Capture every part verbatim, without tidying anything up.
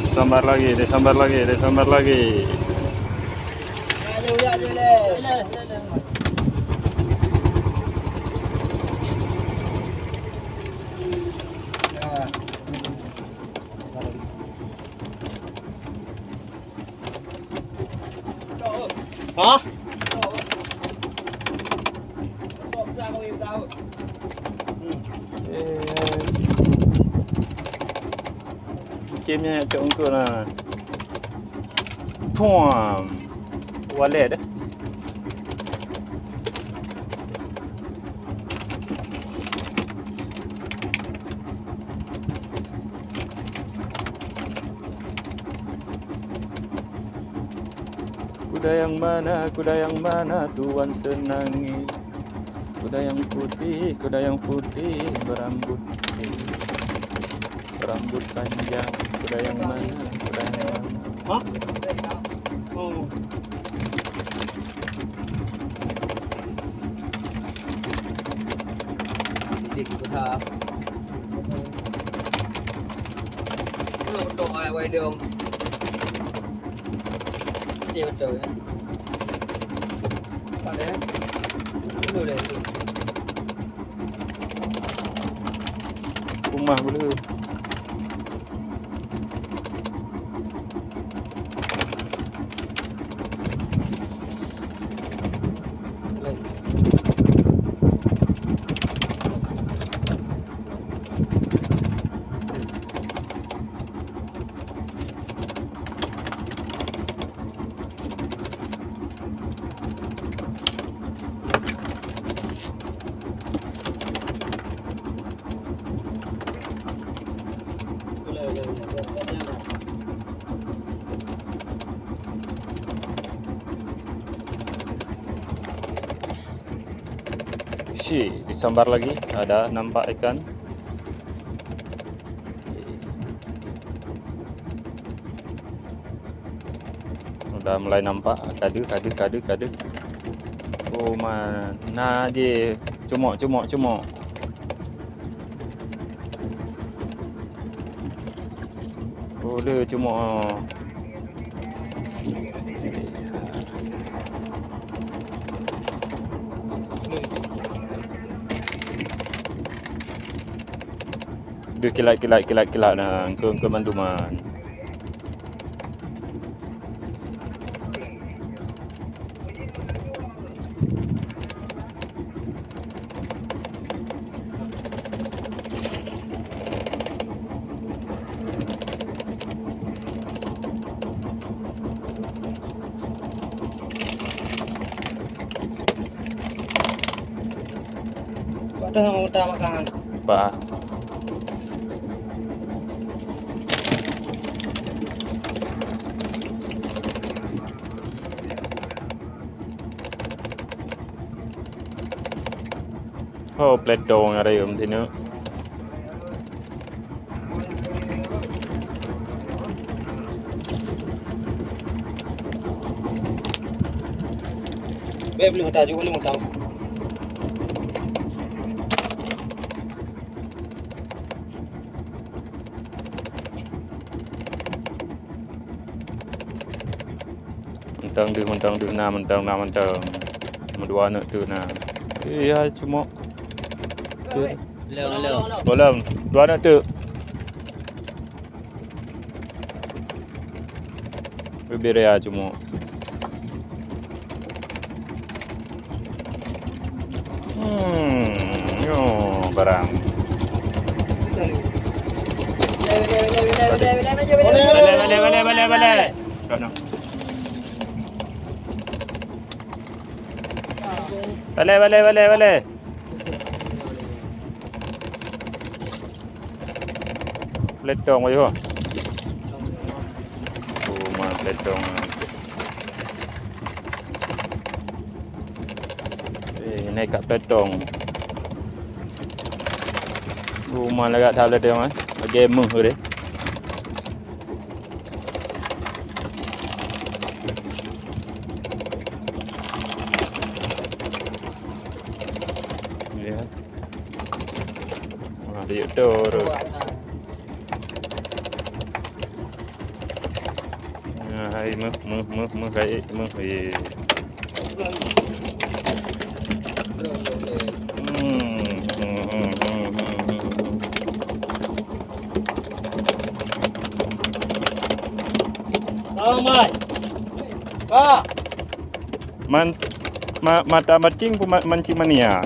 Sambar lagi, disambar lagi, disambar lagi. Hah? Cemnya cok ungkut lah. Puam. Walet dah. Kuda yang mana, kuda yang mana tuan senangi? Kuda yang putih, kuda yang putih berambut, berambut panjang. Kuda yang mana, kuda yang mana? Hah? Oh. Jadi kita. Ini untuk ai wai dong. Ini betul ya. Tak ada ya. Dulu deh. Rumah boleh. Shi, disambar lagi, ada nampak ikan. Udah mulai nampak, kade, kade, kade, kade. Oh, ma, na je, cumok, cumok, cumok. Oh, le cumok. Deuh kilat, kilat, kilat, kilat nah, engkau, engkau bantu man. Padahal mau utamakan. Bah. Oh, pletong ada yum sini. Beb lu tajuk lu tahu. Mantong deuh, mantong deuh na, mantong na, mantong. Meudua aneuk teuk na. Eh, ya, cumok. Lom, lom. Lom, dua aneuk teuk. Bibir ya cumok. Hmm, nyoe barang. Balek, balek, balek, balek, balek. Balek, balek, balek, balek. Pletong bayu. Oh, ma pletong. Eh, ini kat pletong. Oh, ma lagak that pletong, eh. Lagak meuh deh. Ya. Dia tu. Nah, hai meuh, meuh, meuh, meuh, hai meuh, eh. Hmm, hmm, hmm, hmm, hmm, hmm. Ka, Mai. Ka. Man-, ma-, mata mancing pu-, ma-, mancing mania.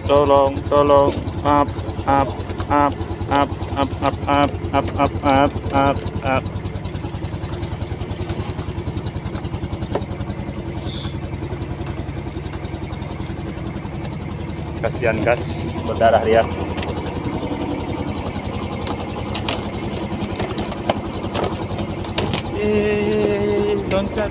Tolong, tolong, ap, ap, ap. Kasihan, guys, berdarah dia. Eh, loncat.